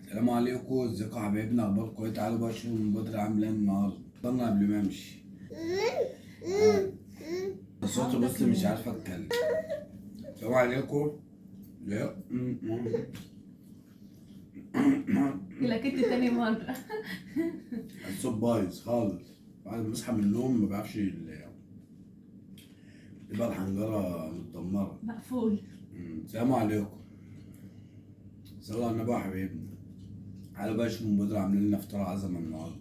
السلام عليكم، ازيكم يا حبايبنا؟ اخباركم ايه؟ تعالوا بقى شوفوا المبادرة عاملة ايه النهارده. استنى قبل ما امشي. صوتي بس مش عارف اتكلم. السلام عليكم. لا لكنت تاني مرة. الصوت بايظ خالص. بعد ما اصحى من النوم ما بعرفش يبقى الحنجرة متدمرة مقفول. السلام عليكم. صلوا على النبي يا حبايبنا. تعالوا بقى شوفوا المبادرة عاملين لنا فطار عظمة النهارده.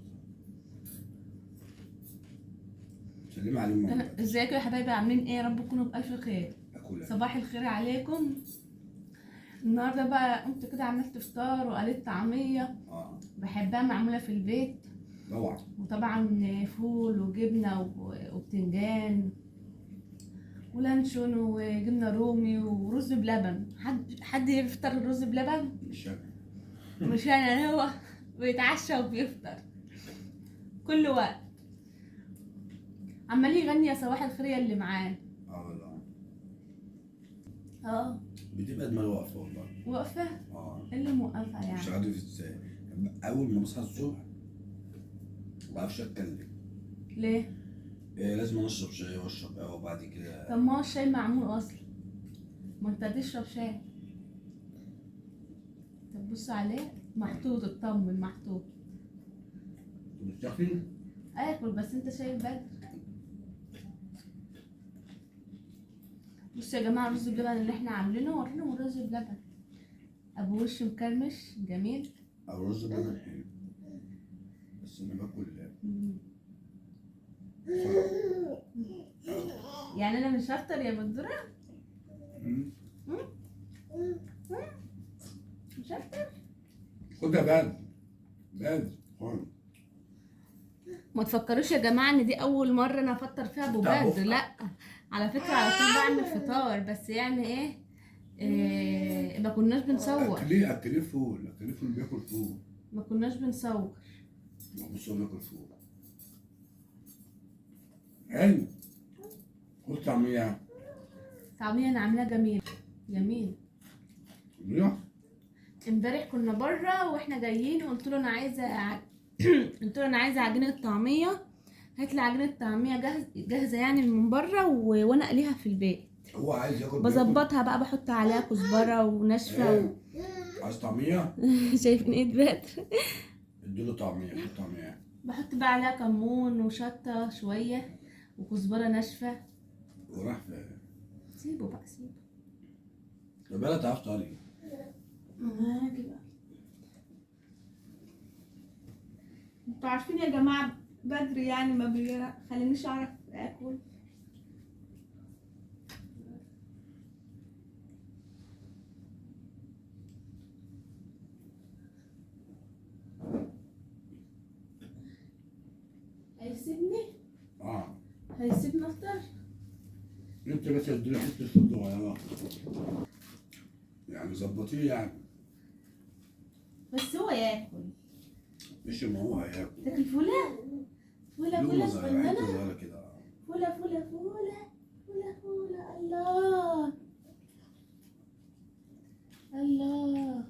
سلمي عليهم يا مبادرة. ازيكم يا حبايبي، عاملين ايه؟ يا رب تكونوا بألف خير. أكل. صباح الخير عليكم. النهارده بقى قمت كده عملت فطار وقليت طعمية. بحبها معمولة في البيت طبعا، وطبعا فول وجبنة وبتنجان ولانشون وجبنة رومي ورز بلبن. حد يفطر الرز بلبن؟ مش انا. مش انا، هو بيتعشى وبيفطر كل وقت. عمال يغني يا صباح الخير يا اللي معاه. والله. بتبقى دماغي واقفة والله. واقفة؟ ايه اللي موقفة يعني؟ مش عارف ازاي. أول ما بصحى الصبح ما بعرفش أتكلم. ليه؟ إيه، لازم أشرب شاي وأشرب قهوة بعد كده. طب ما هو الشاي معمول أصلا، ما أنت هتشرب شاي. طب بص عليه، محطوط، اطمن محطوط. مش تاكلي؟ آكل بس أنت شايف بدري. بصوا يا جماعة الرز بلبن اللي احنا عاملينه، ورينهم الرز بلبن أبو وش مكرمش جميل. أو رز بلبن حلو، بس أنا باكل يعني أنا مش هفطر يا بدورة؟ مش هفطر؟ خد يا بدر، بدر خد. ما تفكروش يا جماعة إن دي أول مرة أنا أفطر فيها أبو بدر، لأ على فكرة على طول بعمل فطار، بس يعني إيه ما كناش بنصور. أكليه فول، أكليه فول، بياكل فول. ما كناش بنصور. بص هو بياكل فول. حلو. خد طعمية. طعمية أنا عاملاها جميل جميل. جميلة؟ امبارح كنا بره واحنا جايين قلت له أنا عايزة قلت له أنا عايزة عجينة طعمية، هات لي عجينة طعمية جاهزة يعني من بره وأنا أقليها في البيت. هو عايز ياكل، بظبطها بقى، بحط عليها كزبرة وناشفة إيه؟ عايز طعمية؟ شايفين ايه بدر؟ اديله طعمية، خد طعمية. بحط بقى عليها كمون وشطة شوية وكزبرة ناشفة. وراح فين؟ سيبه بقى سيبه. طب يلا تعرف طريق. هاجي بقى. انتوا عارفين يا جماعة بدري يعني ما بيخلينيش اعرف اكل. هيسيبني؟ هيسيبني افطر؟ انت بس اديله حتة فول صغيرة يعني ظبطيه يعني. بس هو ياكل. مش ما هو هياكل. تاكل فولة؟ فولة فولة صغننة؟ حتة صغيرة كده. فولة فولة فولة فولة فولة. الله الله،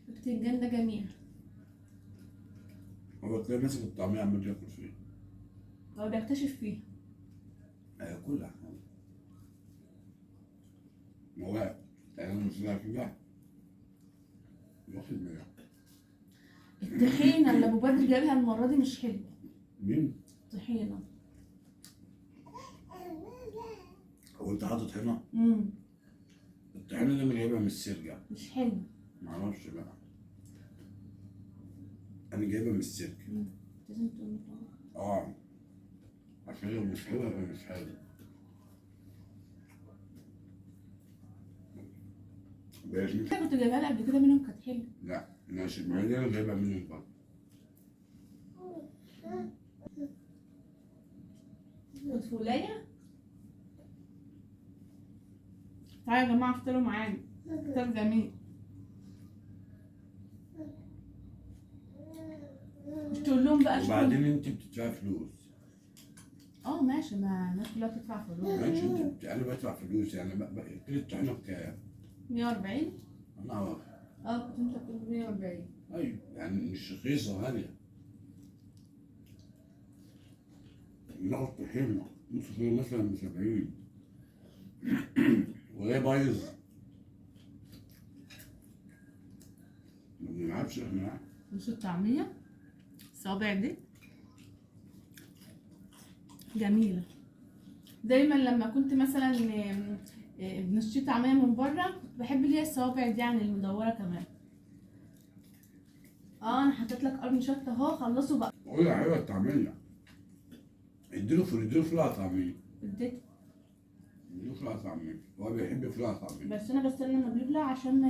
البتنجان ده جميل. هو تلاقيه ماسك الطعمية عمال ياكل فيه. هو بيكتشف فيها. هياكلها. ما هو يعني مش كده واخد منها. الطحينة اللي أبو بدر جابها المرة دي مش حلوة. مين؟ طحينة. هو أنت حاطط طحينة؟ الطحينة اللي أنا جايبها من السرجة. مش حلوة. معرفش بقى. أنا جايبها من السرجة. لازم تقول. عشان لو مش حلوة يبقى مش حلوة. انت كنت جايبها لي قبل كده منهم كانت حلوة. لا ماشي، ما هي دي انا جايبها منهم برضه. كنت فولايه؟ تعالوا يا جماعة افطروا معانا، فطار جميل. مش تقول لهم بقى. وبعدين انت بتدفعي فلوس. ماشي، ما الناس كلها بتدفع فلوس. ماشي، انت انا بدفع فلوس يعني. كيلو الطحينه بكام؟ 140؟ انا كنت انت بتقول 140. ايوه يعني مش رخيصة، غالية. ناخد طحينه نص كيلو مثلا ب 70 وهي بايظ. ما بنلعبش احنا. نص الطعمية الصوابع دي جميلة. دايما لما كنت مثلا بنشتري طعميه من بره كنت بحب اللي هي الصوابع دي، يعني المدوره كمان. انا حطيت لك قرن شطه اهو، خلصوا بقى. قول يا حبيبي الطعمية. اديله فول، اديله فول على طعميه. اديته. اديله فول على طعميه، هو بيحب فول على طعميه. بس انا بستنى لما بيبلع عشان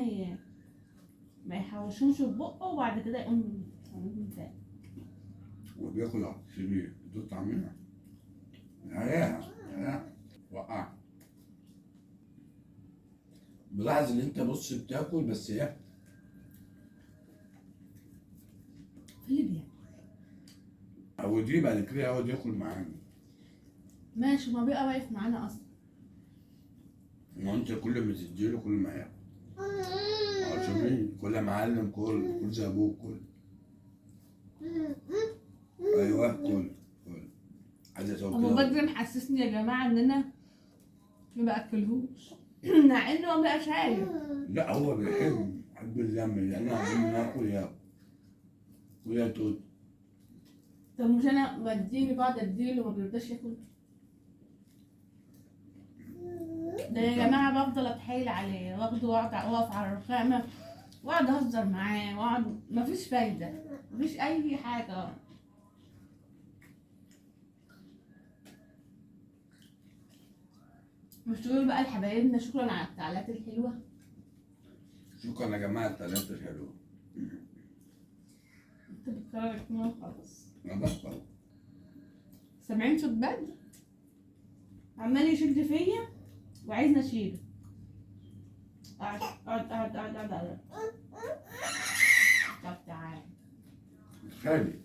ما يحوشهمش في بقه وبعد كده يقوم تاني. هو بياكل على السرير، اديله طعميه. يا وقع. بلاحظ ان انت بص بتاكل بس ايه؟ في ليبيا. او دي بعد كده يقعد ياكل معانا. ماشي، ما بيبقى واقف معانا اصلا. ما انت كل ما تديله كل ما ياكل. شوفي كل يا معلم، كل كل زي ابوك، كل. ايوه كل كل. عايز اسوي ابو كده. بدر محسسني يا جماعة ان انا ما باكلهوش مع انه ما بقاش عارف. لا هو بيحب اللم، لان عايزين ناكل ياكل ويا توت. طب مش انا بديله، بقعد اديله وما بيرضاش ياكل؟ ده يا جماعة بفضل اتحايل عليه واخده واقعد واقف على الرخامه واقعد اهزر معاه واقعد، مفيش فايده، مفيش اي حاجة. مش تقولوا بقى لحبايبنا شكرا على التعليقات الحلوة؟ شكرا يا جماعة التعليقات الحلوة. انت بتكرر كلمة خالص. انا بكرر. سامعين صوت بدر؟ عمال يشد فيا وعايزني اشيله. اقعد اقعد اقعد اقعد اقعد. طب تعالى. خالي.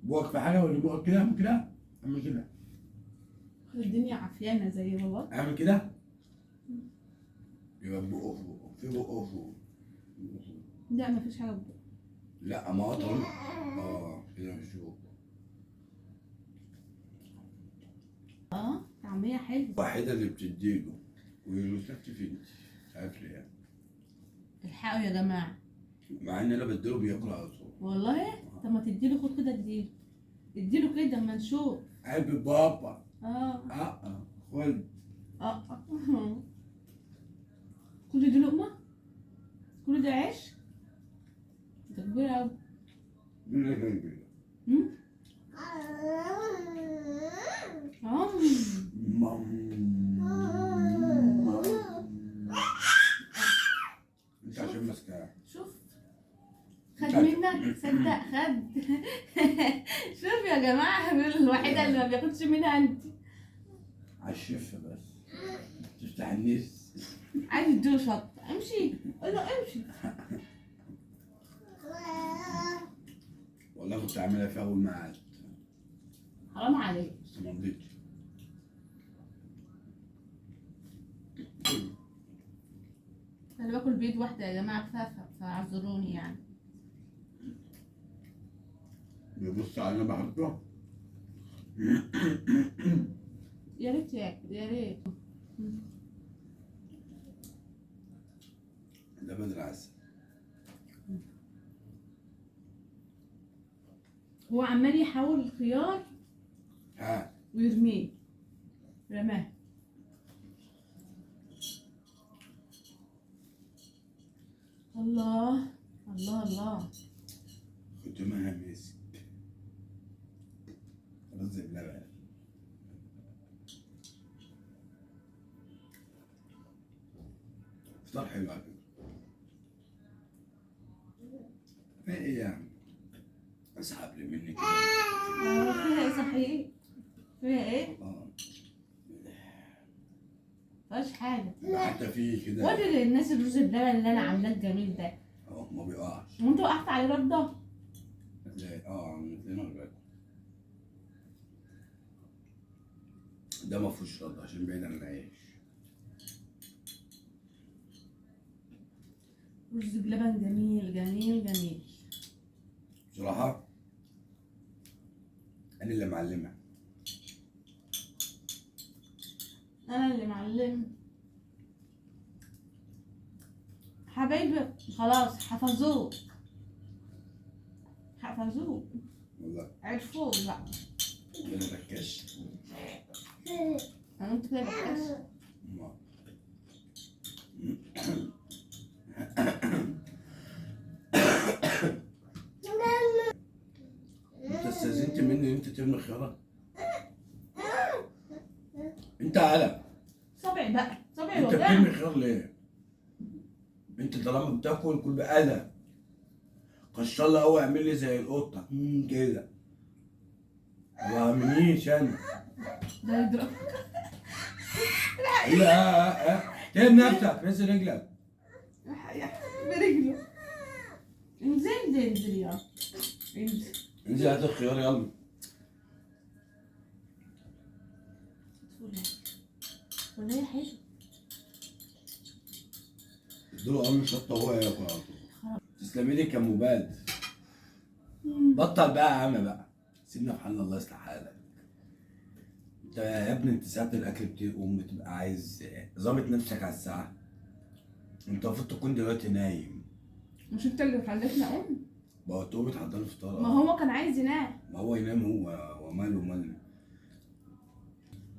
بقك في حاجة ولا بقك كده؟ اعمل كده، اعمل كده. الدنيا عافيانه زي بابا. اعمل كده يبقى بقه فوق، في بقه فوق. لا مفيش حاجة بقه. لا ما هو طالما كده مفيش بقه. طعميه حلوة. الوحيدة اللي بتديله ويروسكت في انت، مش عارف ليه. الحقوا يا جماعة. مع ان انا بديله بياكل على طول. والله؟ طب ما تديله، خد كده اديله، اديله كده اما نشوف. قلب بابا. خد. كل دي لقمة؟ كل ده عيش؟ ده كبير اوي. مين اللي كان كبير؟ انت عشان ماسكه. شوف خد منك، صدق خد. شوف يا جماعة الوحيدة اللي ما بياخدش منها انت. على الشفه بس تفتح النفس. عايز تديله شطه، امشي قول له امشي. والله كنت عاملها في اول ما قعدت. حرام عليك. بس ما رضيتش. انا باكل بيض واحدة يا جماعة كفاية، فاعذروني يعني. بيبص علينا بحطه. يا ريت ياكل، يا ريت. ده بدر عسل. هو عمال يحاول الخيار ويرميه، رماه. الله الله الله. ختمها مسك. رز بلبن. فطار حلو على فكرة. في ايه يعني؟ اسحب لي مني كده. فيها ايه صحيح؟ فيها ايه؟ مفيهاش حاجة. حتى في كده. وري للناس الرز بلبن اللي انا عاملاه الجميل ده. ما بيقعش. وانت وقعت عليه رده؟ لا عملت لنا ولا؟ ده ما فيهوش رد عشان بعيد عن العيش. رز بلبن جميل جميل جميل. بصراحة أنا اللي معلمها. انا اللي معلم. حبايبي خلاص حفظوه، حفظوه والله عرفوه بقى. أنا بكاش. انا انت كده بتحس. ما. انت استاذنت مني ان انت ترمي خيارة؟ انت على صبعي بقى، صبعي انت وجعني. بترمي خيار ليه؟ انت طالما بتاكل كل بأذى. قشر لي قوي، اعمل لي زي القطة كده. ما بعملنيش انا. ده يضرب. لا ترمي نفسك، نزل رجلك. برجله. انزل انزل يا انزل. انزل هات الخيار يلا. ولا هي حلو. اديله قرن شطه وهو ياكل على طول. تسلمي لي كمباد. بطل بقى يا عم بقى، سيبنا في حالنا الله يصلح حالك. انت يا ابني انت ساعة الاكل بتقوم بتبقى عايز ظابط نفسك على الساعة. انت المفروض تكون دلوقتي نايم. مش انت اللي خليتني اقوم؟ ما هو تقوم تحضر الفطار. ما هو كان عايز ينام. ما هو ينام هو وماله ومالنا.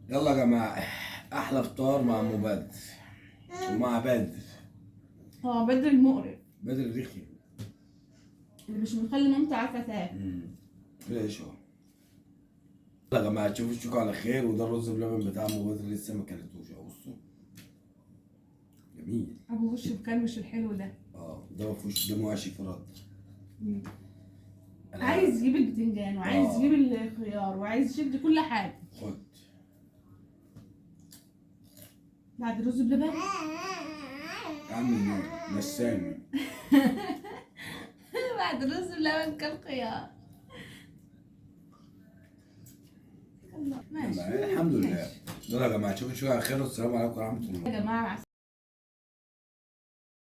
يلا يا جماعة، أحلى فطار مع أم بدر ومع بدر. هو بدر المقرف. بدر رخي اللي مش مخلي مامته عارفة تاكل. العيش اهو. يلا يا جماعة تشوفوا الشوكة على خير. وده الرز بلبن بتاع أم بدر لسه ما كلتوش اهو، بصوا جميل. أبو وش مكرمش الحلو ده. ده ما فيهوش، ده مواشي في رد. عايز يجيب البتنجان وعايز يجيب الخيار وعايز يشد كل حاجة. خد بعد رز بلبن. اعمل ايه؟ نساني. بعد رز بلبن كل خيار. ماشي الحمد لله. يلا يا جماعة تشوفوا شوية على خير، والسلام عليكم ورحمة الله. يا جماعة.